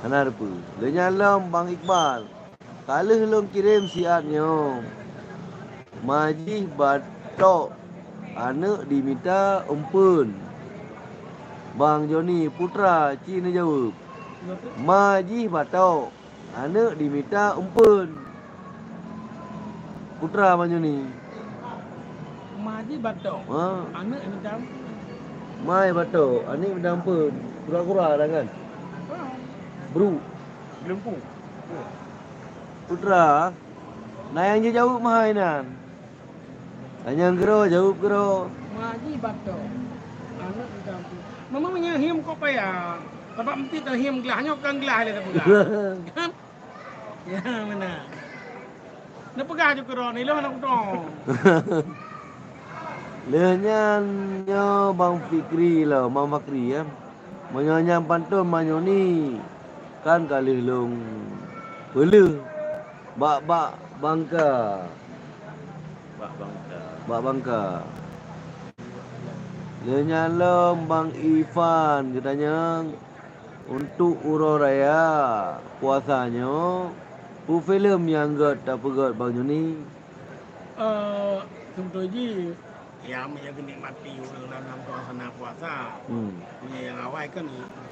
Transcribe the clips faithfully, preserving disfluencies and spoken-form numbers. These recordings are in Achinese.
Hana reupeu. Lheueh nyan lom Bang Iqbal, ka lheueh lôn kirém siat nyoe. Ma jih Batok, aneuk dimita eumpeuen. Bang Joni Putra ci neujaweueb, ma jih Batok, aneuk dimita eumpeuen. Putra Bang Joni. Ma jih Batok. Ha. Aneuk dimita eumpeuen. Ma jih Batok, aneuk dimita eumpeuen. Kura-kura dah kan? Bru. Geulumpung. Putra, na nyang jijaweueb meuhai nan. Tanyong keudroe, jaweueb keudroe. Ma jih Batok. Aneuk dimita eumpeuen. Memang meunyoe hiem kok payah. Sabab meusti teuhiem glah nyoe kon glah lé teupeugah. Ya, meunan. Neupeugah ju keudroe nyoe, lôn hana kutong. Lheueh nyan nyoe Bang Fikri lom, Bang Fakri, ya. Meunyoe nyang pantôn manyoni kan ka lheueh lôn peuleueh bak, bak bangka. Bak bangka. Bak bangka. Lheueh nyan lom Bang Ivan geutanyong, untuk uroe raya puasa nyoe, peue filem nyang göt tapeugöt Bang Joni? Eh, seubeutôi jih, ya, meunyoe geunikmati ureueng lam, lam suasana puasa. Hmm. Meunyoe nyang awai kan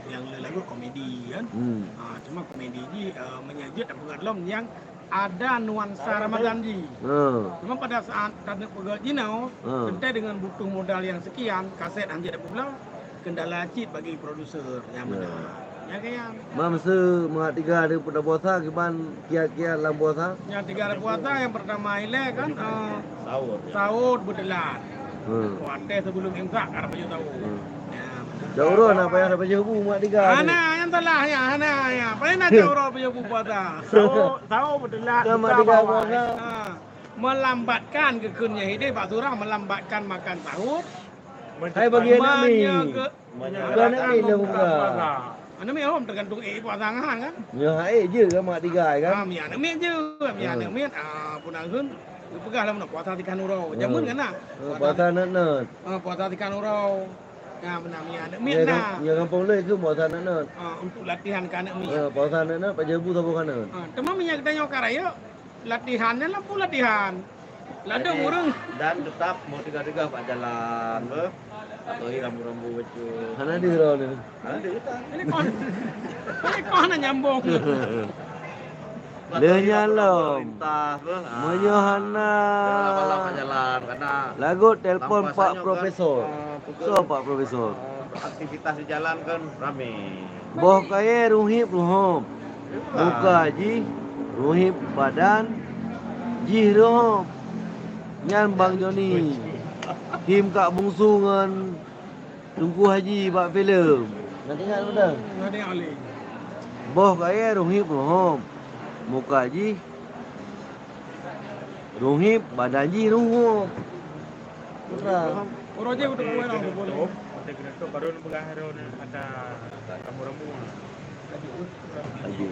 nyang le lagu komedi kan. Hmm. Ah, cuma komedi jih, eh, meunyoe jeuet tapeugöt lom nyang ada nuansa Ramadan jih. Hmm. Cuma pada saat taneuk peugöt jinoe, hmm, teuntèe dengan butuh modal nyang sekian, kaset hanjeuet tapeubloe, kendala cit bagi produser nyang, ya, meunan. Nyang kaya. Ma meuseu mangat tiga hari peuet puasa, kiban kiat-kiat lam puasa? Nyang tiga hari puasa, nyang pertama ilèe kan, eh, sahur, ya, sahur beuteulat. Hmm. Watèe sebelum imsak ka pajoh sahur. Hmm. Ya, beuteulat. Jauh roh na payah pajoh bu mangat tiga hari. Hana, nyang salah nyan, hana, ya. Paléng na jauh roh pajoh bu puasa. Sahur, sahur beuteulat, buka bawah. Kan mangat tiga puasa. Ha. Melambatkan, geukheun nyan hidéh bak surah, melambatkan makan sahur. Hai bagi aneuk miet. Meunyoe ke-, meunyoe ke aneuk miet lom buka. Aneuk miet hom teugantung ék puasa nyan kan? Nyoe hai jeuet kan mangat tiga kan? Ah, miet aneuk miet jeuet, miet, hmm, aneuk miet, ah, pun aneuk miet, geupeugah lom puasa tikan uroe. Hmm. Jameun kan na? Hmm, puasa nöt-nöt. Ah, puasa tikan uroe. Ya, meunan, miet aneuk miet na. Nyoe gampông lé keu puasa nöt-nöt. Ah, untuk latihan keu aneuk miet. Ah, puasa nöt-nöt, pajoh bu saboh ka nöt. Ah, teuma meunyoe geutanyoe ka rayeuk, latihan nyan lampu latihan. Ladôm ureueng. Dan tetap mau teuga-teuga bak jalan, beuh. Atau rambu-rambu bacut. Hana deuh droe ni. Hana deuh tak? Ini kon. Ini kon hana nyambung. Lheueh nyan lom. Lintas, beuh. Ah. Meunyoe hana. Jangan balap-balap bak jalan, karena lagu telpon Pak Profesor. Ah, pukul, soe Pak Profesor? Ah, aktivitas di jalan kan ramai. Boh kayèe rhueng hiep rhueng hom. Muka jih rhueng hiep, badan jih rhueng hom. Nyan Bang Joni. Him Kak Bungsu ngon Teungku Haji bak filem. Na teuingat beutôi? Na teuingat lé. Boh kayèe rhueng hiep rhueng hom. Muka jih rhueng hiep, badan jih rhueng hom. Putra. Uroe jih untuk kue orang tu boleh. Ada geretok baru nak pegang hari ni, ada rambu-rambu. Laju.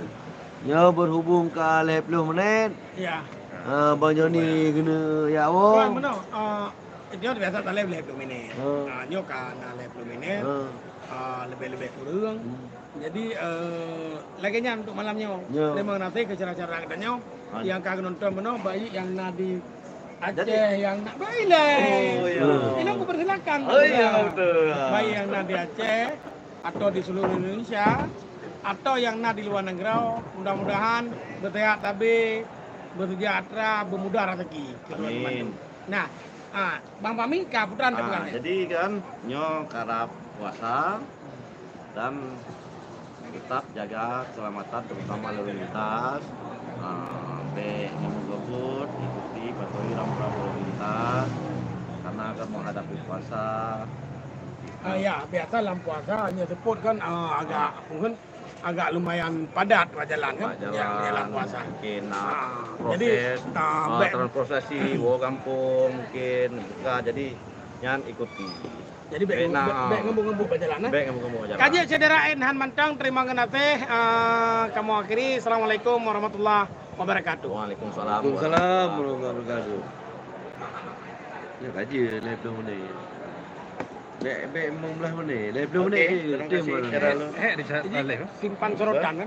Nyoe berhubung ka lhèe ploh minèt. Ya. Ah, Bang Joni keuneuk jak woe. Bukan, benar. Ah, dia biasa tak lhèe ploh minèt. Hmm. Ah, nyoe ka na lhèe ploh minèt. Hmm. Ah, lebih-lebih kurang. Hmm. Jadi, eh, lagèe nyan untuk malam nyoe. Ya. Terima kasih keu syedara-syedara geutanyoe nyang ka geunonton bunoe, baik nyang na di Aceh, nyang na, baik lah. Oh, ya. Ini aku persilakan. Oh, ya, betul. Baik nyang na di Aceh atau di seluruh Indonesia atau nyang na di luar nanggroe, mudah-mudahan beuseuhat sabe, beuseujahtra, beumudah raseuki. Amin. Nah, ah, Bang Fahmi ka putra. Ah, jadi kan nyoe karab puasa dan tetap jaga keselamatan, terutama lalu lintas. Ah, bèk ngebut-ngebut, ikuti, patuhi rambu-rambu lalu lintas karena akan menghadapi puasa. Ah, ya, biasa lam puasa hanya seupôt kan, ah, agak mungkin agak lumayan padat bak jalan kan? Bak jalan, jalan puasa. Mungkin, ah, jadi, proses, ah, ah, bèk transprosesi, woe gampông mungkin buka, jadi nyan ikuti. Jadi bèk, bèk, bèk ngebut-ngebut bak jalan, eh? Bèk ngebut-ngebut bak jalan. Ka jeuet syedara N H Mantong, terima kasih. Ah, kamoe akhiri. Assalamualaikum warahmatullahi wabarakatuh. Waalaikumsalam. Waalaikumsalam warahmatullahi wabarakatuh. Ya, ka jeuet lhèe ploh minèt. Bèk, bèk limong blah minèt, lhèe ploh minèt. Okey, terima kasih, syedara lôn. Eh, eh, di sa-, jadi, simpan sorotan, kan?